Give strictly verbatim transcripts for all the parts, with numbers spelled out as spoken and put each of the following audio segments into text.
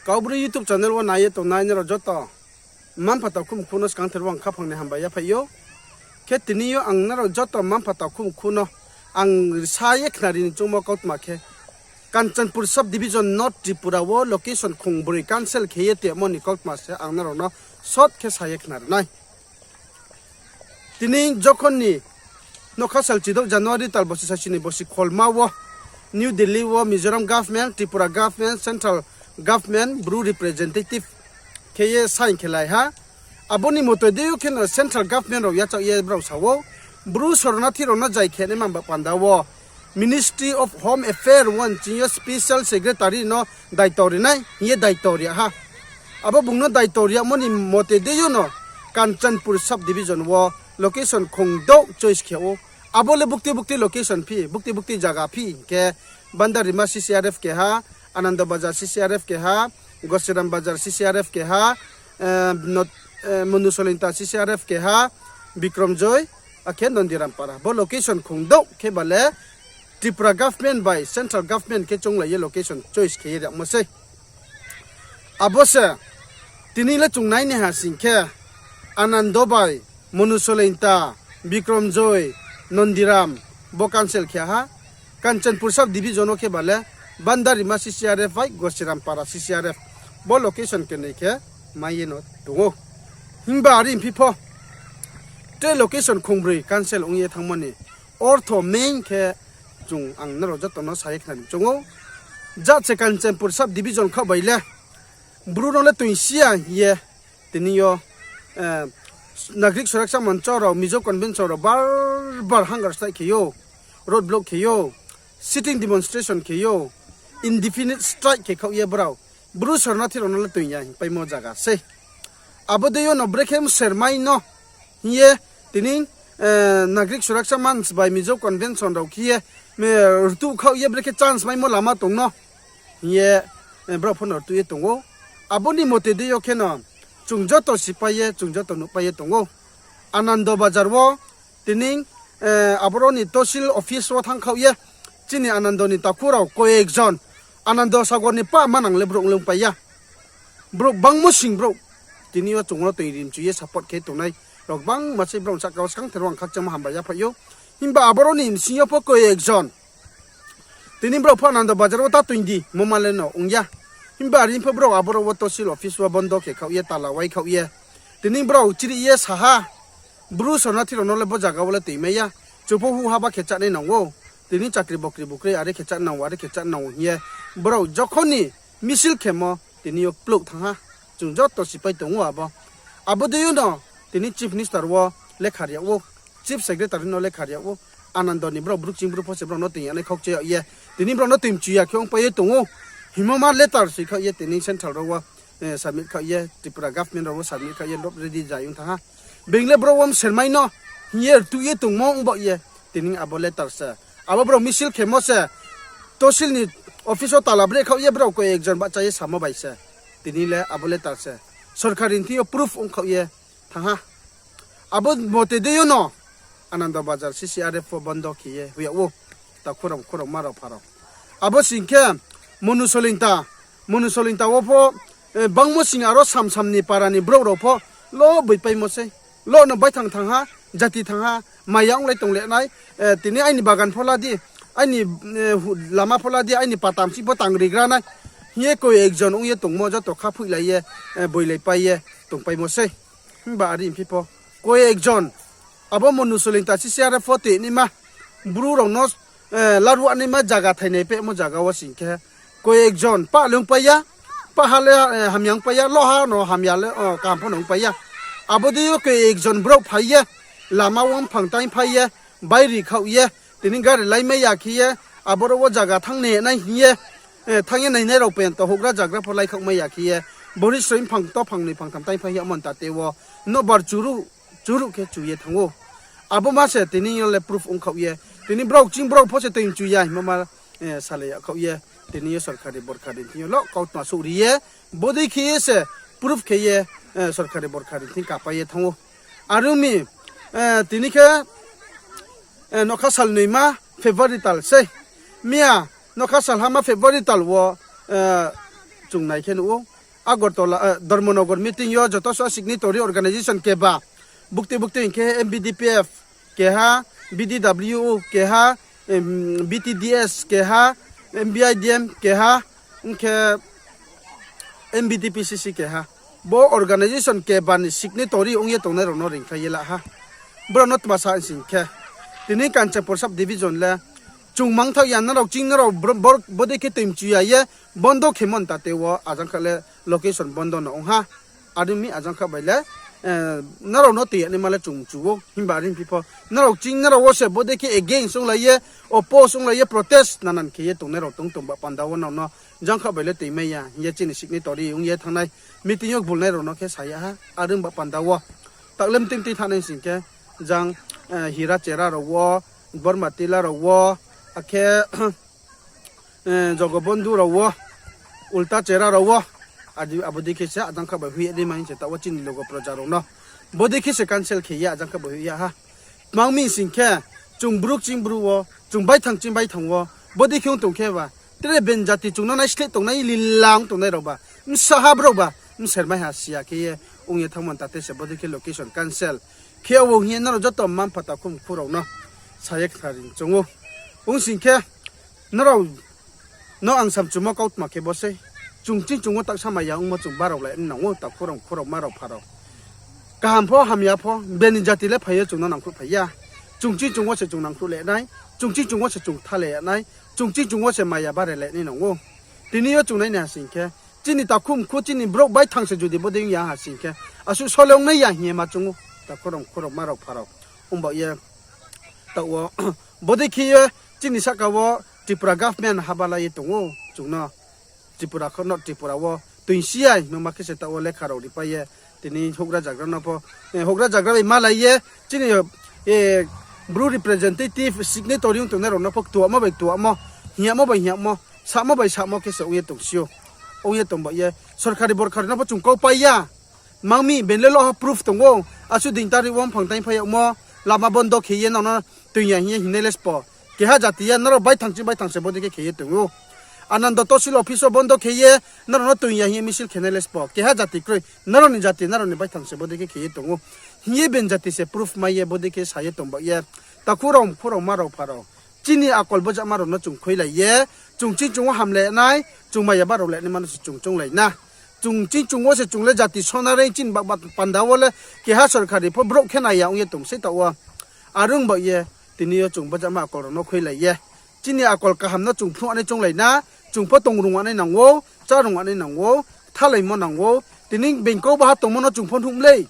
Kaubru YouTube channel wo nai ye tongnai nrao joto mma-mpha takhu mkhu no skangther wo ang khaphang ni hambai yaphaih ou. Khe tini yo ang nrao joto mma-mpha takhu mkhu no ang sa ye khnari ni choungmo kautma khe, Kanchanpur sub division North Tripura wo location khongbroi cancel khe ye tongmo ni kautma se ang nrao no short khe sa ye khnari nai. Tini jokhon ni nokha sal chidouh January tal bosi sasi ni bosi kholma wo New Delhi wo Mizoram government, Tripura government, central government, Bru representative khe ye sign khe lai ha. Abo ni moto dei yo kheno central government rao yachaoh ye brao sa ou, Bru sornathi rao no jai khe naima ba panda wo Ministry of Home Affairs wo nching yo special secretary no daitor ri nai hing ye daitor ri ha. Abo bung no daitor ri yamo ni mote dei yo no Kanchanpur sub division wo location khongdouh choice khe ou. Abo le bukti bukti location phi, bukti bukti zaga phi hing khe, Bandarima C C R F keha, Anando Bazar C C R F keha, Gosiram Bazar C C R F keha, Monu Solinta C C R F keha, Bikramjoy, akhe Nondiram Para. Bo location khongdouh khe ba le Tripura government bai central government khe chounglai ye location choice khe ye rimo sei. Abo se tini le chung nai ni ha sing khe, Anando bai Monu Solinta, Bikramjoy, Nondiram, bo cancel khe ha. Kanchanpur sub division wo khe ba le Bandarima C C R F bai Gosiram Para C C R F. Bo location knoi khe mai ye no tong ou. Himba are phi pho, tre location khongbroi cancel ong ye thanngmo ni ortho main khe chung ang nrao joto no sa ye khnari choung ou. Jat se Kanchanpur sub division khaoh bai le Bru no le toing si ya hing ye tini yo Nagrik Suraksa Mancha rao, Mizo Convention rao bar bar hunger strike khe ou, road block khe ou, sitting demonstration khe ou, indefinite strike khe khaoh ye brao Bru sornathi rao no le toing ya hingpaimo zaga sei. Abo dei yo no brekhe msermai no hing ye tini Nagrik Suraksa Manch bai Mizo Convention rao khe ye rtuh khaoh ye brekhe chance maimo lama tong no hing ye brao pho no rtuh ye tong ou. Abo ni mote dei yo kheno chung joto sipai ye, chung joto nuhpai ye tong ou. Anando Bazar wo tini aboro ni tosil office wo thanng khaoh ye chini Anando ni takhu rao koyek jon, Anando Sagor ni pah manang le brouh lungpai ya. Brouh bangmo sing brouh tini yo chung no toing ri mchu ye support khe tongnai rao gbangma sei, brao sahka wo skangther wo ang khakchangmo hambai yaphaih ou. Himba aboro ni bsing yo pho koyek jon tini brao pho Anando Bazar wo ta toing di hingmo ma le no ong ya. Himba are pho brao aboro wo tosil office wo bondo khe khaoh ye, tala wai khaoh ye, tini brao chirih ye sa ha, Bru sornathi rao no le bo zaga wo le toing mai ya, chung pho huh haba khe chánai nang ou, tini chakri bokri bukroi are khe chánai nang ou, are khe chánai nang ou hing ye brao jokhon ni misil khemo tini yo plouh thanng ha. Chung joto sipai tong ou abo. Abo dei yo no tini Chief Minister wo lekha ri yag ou, Chief Secretary no lekha ri yag ou. Anando ni brao Bru kching Bru pho se brao no toing ya nai khaukcha yag ye, tini brao no toing mchu ya khe ongpai ye tong ou hingmo ma letter soi khaoh ye tini central rao wo submit khaoh ye, Tripura government rao wo submit khaoh ye, ready zai ong thanng ha. Being le brao wo msermai no hing ye rtuh ye tongmo ongbaoh ye tini abo letter se. Abo brao misil khemo se, tosil ni office wo tala breh khaoh ye brao koyek jon bahcha ye samo bai se. Tini le abo letter se sorkari ni thing yo proof ong khaoh ye thanng ha. Abo mote dei yo no Anando Bazar C C R F pho bondo khe ye hoih yag ou, takhu rao mkhu rao ma rao pha rao. Abo sing khe Monu Solinta, Monu Solinta wo pho bangmo sing aro sam sam ni para ni brouh rao pho lo boipaimo sei. Lo no baithang thanng ha, jati thanng ha, maya onglai tong le nai, tini aini bagan pho la di, aini lama pho la di, aini pata msing pho tang rigra nai hing ye koyek jon ong ye tongmo joto khaphoihlai ye, boilaipai ye tongpaimo sei. Himba are phi pho koyek jon abo Monu Solinta C C R F pho toing naima Bru rao no laruh naima zaga thainai pehmo zaga wo sing khe koyek jon pah le ongpai ya, pah ha le hamya ongpai ya, loha no hamya le kaham pho no ongpai ya. Abo dei yo koyek jon brouh phai ye, lama wo mphang taingphai ye, bairi khaoh ye, tini gari laimai ya khe ye, aboro wo zaga thanng nai nai hing ye, thanng ye nainai rao pento houhgra zagra pho laikhaohmai ya khe ye, bori sroi mphang to phang noi phang tham taingphai yagmo ni tate wo nobar churuh churuh khe chu ye thanng ou. Abo ma se tini yo le proof ong khaoh ye, tini brao kching brao pho se toing mchu ya hingmo ma salai ya khaoh ye, tini yo sorkari borkari thing yo lo kautma souhri ye, bodei khe ye se proof khe ye sorkari borkari thing kapai ye thanng ou. Are ong mi, tini khe nokha sal noima February tal sei. Miya nokha salhama February tal wo chung nai khe nuh ou. Agartala, eh, Dharmanagar meeting yo joto sa signatory organization keba. Bukti bukti hing khe M B D P F keha, B D W keha, em, B T D S keha, M B I D M keha, hing khe M B D P C C keha. Bo organization keba ni signatory ong ye tongnai rao no ringkhlai ye la ha. Brao no tma sa sing khe, tini Kanchanpur sub division le chung mangthaoh ya, nrao ching nrao bro-, bor-, bodei khe toimchu ya ye bondo khe mon tate wo ajang kha le location bondo no ong ha. Are mi ajang kha bai le, eh, nrao no tui ya naima le chung mchu ou, himba are phi pho nrao ching nrao wo se bodei khe against onglai ye, oppose onglai ye, protest nanan khe ye tongnai rao tong tong ba panda wo nrao no jang kha bai le toimai ya hing ye chini signatory ong ye thanngnai meeting yo bulnai rao no khe sa ya ha, are ba panda wo. Takle mting tui thanngnai sing khe, jang, eh, Hira Chera rao wo, Borma Tila rao wo, akhe, eh, Jogobondhu rao wo, Ulta Chera rao wo, adi abo dei khe se ajang kha bai hoih ya dei ma hing se taoh wo chini logo proja rao no. Bodei khe se cancel khe ye ajang kha bai hoih ya ha. Tma ong mi sing khe, chung bru ching bru wo, chung baithang ching baithang wo, bodei khe ong tong khe ba, tre ben jati chung no naisleh tongnai, lila ong tongnai rao ba, bsa ha brao ba, bser mai ha si ya khe ye ong ye thanngmo tate se bodei khe location cancel khe ou hing ye nrao joto mma-mpha takhu mkhu rao no sa ye khnari choung ou. Ong sing khe, nrao no ang samchumo kautma khe bo sei. Chung ching chung wo taksa maya ongmo chung barao lai nai nang ou, takhu rao, mkhu rao, mma rao, mpha rao. Kaham pho, hamya pho, bini jati le phai ye chung no nangkhruh phai ya. Chung ching chung wo se chung nangkhruh le nai, chung ching chung wo se chung ktha le ya nai, chung ching chung wo se maya bare le nai nang ou. Tini yo chung nai ni ha sing khe, chini takhu mkhu, chini brouh baithang se judi bodei ong ya ha sing khe, asuh sole ong nai ya hing ye ma choung ou, takhu rao, mkhu rao, mma rao, mpha rao. Ongba ye, taoh wo, bodei khe ye, chini sahka wo Tripura government haba la ye tong ou, chung no. Tripura kho no Tripura wo toingsi ya hingmo ma khe se taoh wo lekha rao ripai ye, tini houhgra zagra no pho, eh, houhgra zagra bai malai ye, chini, eh, bru representative signatory ong tongnai rao no pho ktuamo bai ktuamo, hing yamo bai hing yamo, samo bai samo khe se ong ye tongsi ou. Ong ye tongba ye, sorkari borkari no pho chung kaupai ya. Mang mi, bini le loha proof tong ou. Asuh ding tarik wo mphang taing phai yagmo, lama bondo khe ye nrao no toing ya hing ye hingnai le sbo. Keha jati ya, nrao baithang ching baithang se bodei khe khe ye tong ou. Anando Tosil office wo bondo khe ye, nrao no toing ya hing ye misil khenai le sbo. Keha jati kroi, nrao ni jati, nrao ni baithang se bodei khe khe ye tong ou. Hing ye bini jati se proof mai ye bodei khe sa ye tongba ye. Takhu rao, mkhu rao, mma rao, mpha rao. Chini akol bojama rao no chung khuilai ye, chung ching chung wo hamle nai, chung maya barao le naima no se chung chounglai na. Chung ching chung wo se chung le jati sona rei chini ba, ba, panda wo le keha sorkari pho brouh khe nai ya ong ye tong sei taoh wo. Are ongba ye, tini yo chung bojama akol rao no khuilai ye. Chini akol kaham no chung phnuh nai chounglai na, chung pho tong rung nai nang ou, chá rung nai nang ou, kthalaimo nang ou, tini being kau baha tongmo no chung pho nuh mlei.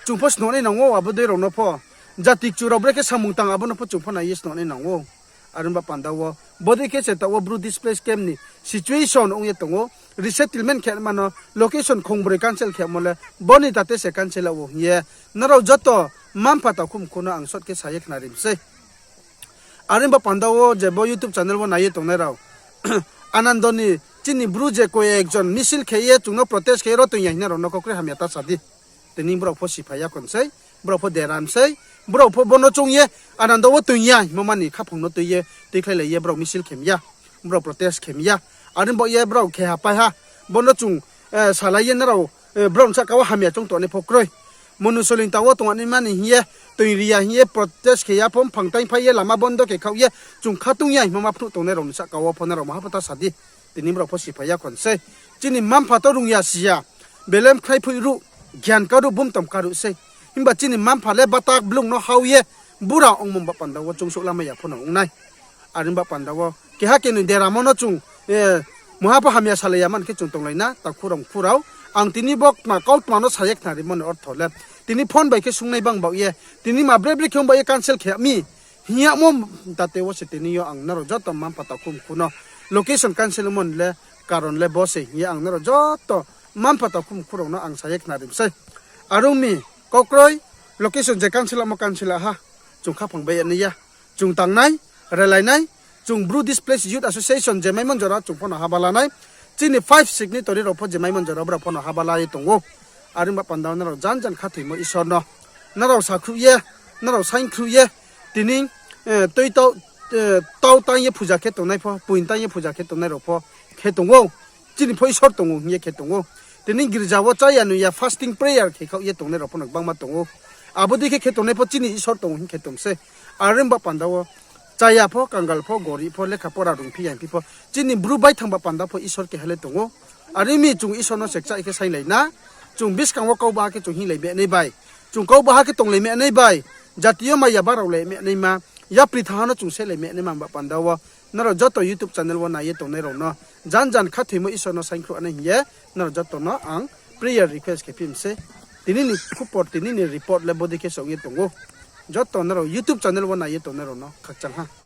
Chung pho snuh nai nang ou, abo dei rao no pho. Jati kchu rao brekhe samung tang abo no pho chung pho nai ye snuh nai nang ou. Are ongba panda wo, bodei khe se taoh wo bru displace camp ni situation ong ye tong ou, resettlement khe ma no location khongbroi cancel khe mo le, bo ni tate se cancel ou hing ye, nrao joto mma-mpha takhu mkhu no ang short khe sa ye khnari mi sei. Are ongba panda wo je bo YouTube channel wo nai ye tongnai rao, Anando ni chini bru je koi ekjon misil khe ye chung no protest khe ye ro toing ya hing nai rao no kau kroi hamya ta sa di. Tini brao pho siphai ya khon sei, brao pho deram sei, brao pho bo no choung ye, Anando wo toing ya hingmo ma ni khaphang no tui ye, tuikhlailai ye brao misil khe mi ya, brao protest khe mi ya. Are ongba ye brao khe ha pai ha, bo no chung, eh, salai ye nrao, eh, brao ni sahka wo hamya choung tongnai pho kroi. Monusoling ta wo tong nai ma ni hing ye, toing ri ya hing ye protest khe ya pho mphang taing phai ye lama bondo khe khaoh ye, chung khatung ya hingmo ma phnuh tongnai rao ni sahka wo pho nrao maha pho ta sa di. Tini brao pho siphai ya khon sei. Chini mma-mpha to rung ya si ya. Belem khnai phoih ruh, gyan ka ruh, bumtom ka ruh sei. Himba chini mma-mpha le batak blung no hao ye, bura ongmo ba panda wo chung souh lamai ya pho no ong nai. Are ongba panda wo keha kenoi deramo no chung, eh, maha pho hamya salai ya man khe chung tonglai na, takhu rao mkhu rao. Ang tini bo tma kautma no sa ye khnarimo ni ortho le, tini phone bai khe sungnai bang baoh ye, tini ma bre bre khe ong baoh ye cancel khe mi hing yagmo tate wo se tini yo ang nrao joto mma-mpha takhu mkhu no location cancel mo ni le karon le bo se hing ye ang nrao joto mma-mpha takhu mkhu rao no ang sa ye khnari mi sei. Are ong mi, kau kroi, location je cancel mo cancel ha, chung khaphang bai ya nai ya. Chung tangnai, relai nai, chung Bru Displaced Youth Association je maimon jora chung pho no haba la nai. Chini five signatory rao pho je maimon jora brao pho no haba la ye tong ou. Are ongba panda wo nrao jan jan khathoimo Isor no. Nrao sakhruh ye, nrao saingkhruh ye, tini, eh, tui tau, eh, tau tang ye puja khe tongnai pho, puin tang ye puja khe tongnai rao pho khe tong ou. Chini pho Isor tong ou hing ye khe tong ou. Tini girja wo cháya nuh ya fasting prayer khe khaoh ye tongnai rao pho no gbangma tong ou. Abo dei khe khe tongnai pho chini Isor tong ou hing khe tong se. Are ong ba panda wo cháya pho, kangal pho, gorib pho, lekha pora rung phi ya phi pho, chini Bru baithang ba panda pho Isor keha le tong ou. Are ong mi chung Isor no se kchaih khe sainglai na, chung buskang wo kau baha khe chung hinglai manai bai, chung kau baha khe tonglai manai bai, jati yo maya barao lai manaima, yapri thanng ha no chung selai manaima ba panda wo, nrao joto YouTube channel wo nai ye tongnai rao no jan jan khathoimo Isor no saingkhruh nai hing ye, nrao joto no ang prayer request khe phi mi se. Tini ni khupor, tini ni report le bodei khe se ong ye tong ou. Joto nrao YouTube channel wo nai ye tongnai rao no khakchang ha.